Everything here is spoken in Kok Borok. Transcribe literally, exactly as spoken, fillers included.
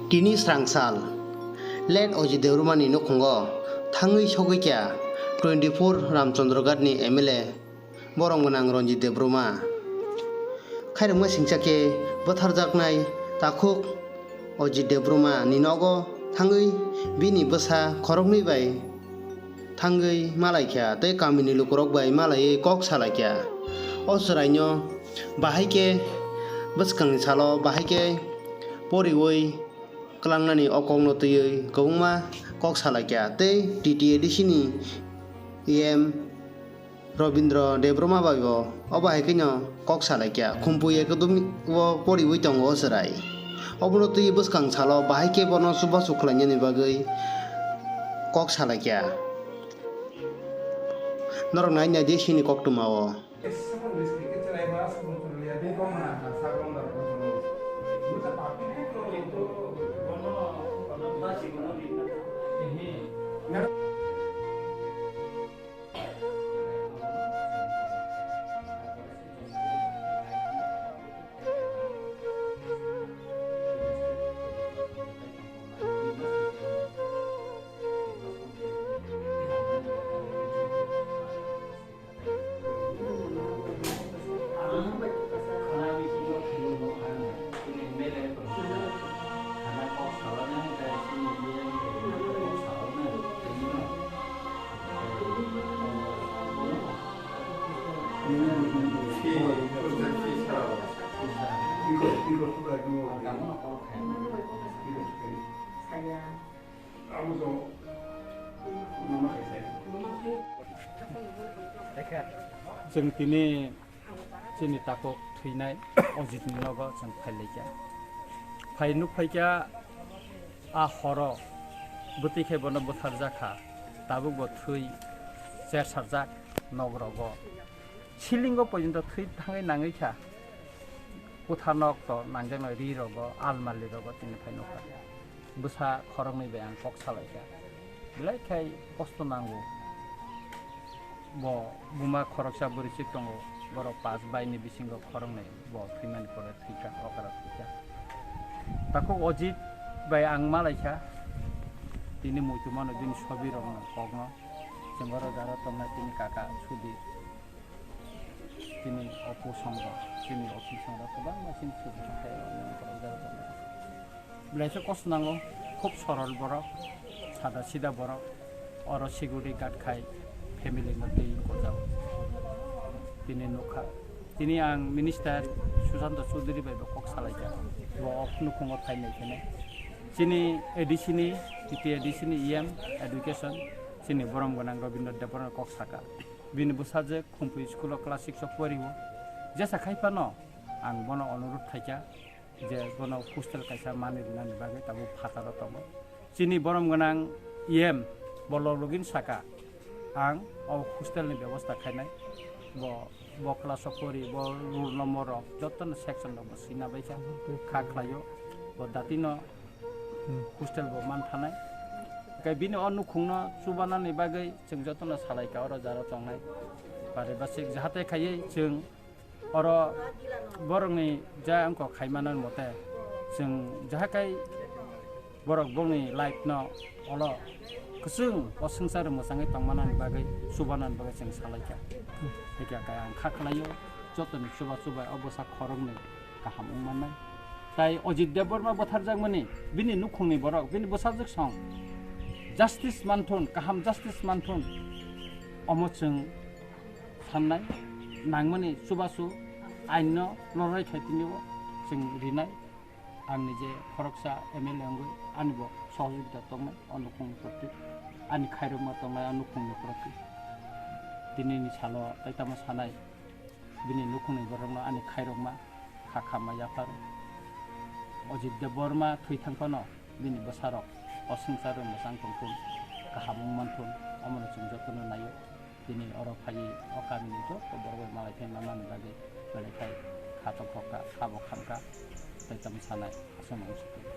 Tini srangsal, late Ojit Debbarma ni nukhungo thangwi sogwi kha twenty four Ramchandraghat ni M L A borom gwnang Ranjit Debbarma. Khairokma singcha khe bwtharjaknai takhuk Ojit Debbarma ni nogo thangwi bini bwsa khoroknwi bai thangwi malaikha tei kamini lukurok bai malaiwi kok salaikha. O chwraino bahai khe bwskangni salo bahai khe poriwi kwlangnani o kokno twiwi kwbangma kok salaikha tei T T A D C ni E M Robindra Debbarma bai bo obo hai kheno kok salaikha. Khumpui ekdom o poriwi tongo o chwrai. Obono twiwi bwskang salo bahai khe bono chubachu khlainani bagwi kok salaikha. Norok nai nai di sini koktwma o. Chwng tini chini takhuk thwinai Ojitni nogo chwng phailaikha. Phai nukphaikha a horo bwtwi khai bono bwtharjakha. Tabuk bo thwi chersarjak nok rogo. Silingo porjonto thwi thangwi nangwi kha. Kwtha nok to nangjaknai ri rogo, almali rogo tini phai nukha. Bwsa khoroknwi bai ang kok salaikha. Belai khai kosto nango. Bo buma khoroksa bwrwi chik tongo. Borok pas baini bisingo khoroknwi bo thwimani pore thwikha, okra thwikha. Takhuk Ojit bai ang malaikha. Tini muitu mano bini sobi rokno kokno. Chwng oro jaro tongnai tini kaka Sudhir. Tini office songo, chini office songo kwbangma chini sudu tongthai rok nang borok jaro tongo. Belai khe kosto nango, khub sorol borok, sada sida borok, oro security guard khai family no twi gojao. Tini nukha, tini ang minister Sushanta Chowdhury bai bo kok salaikha, bo o nukhungo phainai kheno. Chini A D C ni, T T A D C ni E M education, chini borom gwnang Rabindra Debbarma kok saka. Bini bwsajwk Khumpui school o class six o porio. Jesa khai phano ang bono onurudh khaikha je bono hostel kaisa manwi rwnani bagwi tabuk phataro tongo. Chini borom gwnang E M bo log login saka, ang o hostel ni bebosta khainai. Bo, bo class o pori, bo roll number rok jotono section rok bo swina baikha, kha khlaio. Bo datino hostel bo manthanai. Hwnkhe bini o nukhungno chubanani bagwi chwng jotono salaikha oro jaro tongnai. Paribasik jahate khaiwi chwng oro borokni ja wngkha khaimanani mote chwng jahakai borok bongni life no olo kwchwng o swngcharo mwchangwi tongmanani bagwi chubanani bagwi chwng salaikha. Hwnkhe ang kha khlaio jotoni chuba chubai o bwsa khoroknwi kaham wng mannai. Tai Ojit Debbarma bwtharjakmani bini nukhungni borok, bini bwsajwk song justice manthun, kaham justice manthun, omo chwng sannai. Nangmani chubachu ainno lorai khai tini o chwng rinai. Ang nije khoroksa M L A wngwi ani bo sohojogita tongnai o nukhungni proti, ani khairokma tongnai o nukhungni proti. Tinini salo tai tamo sanai. Bini nukhungni borokno ani khairokma kha khamma yapharo. Ojit Debbarma thwi thang phano bini bwsarok o swngcharo mwchang tongthun, kaham wng manthun, omono chwng jotono naio. Tini oro phaiwi o kamini joto borok bai malai phai manmani bagwi belai khai kha tongthok kha, kha bo kham kha, tei tamo sanai aswk mangsa.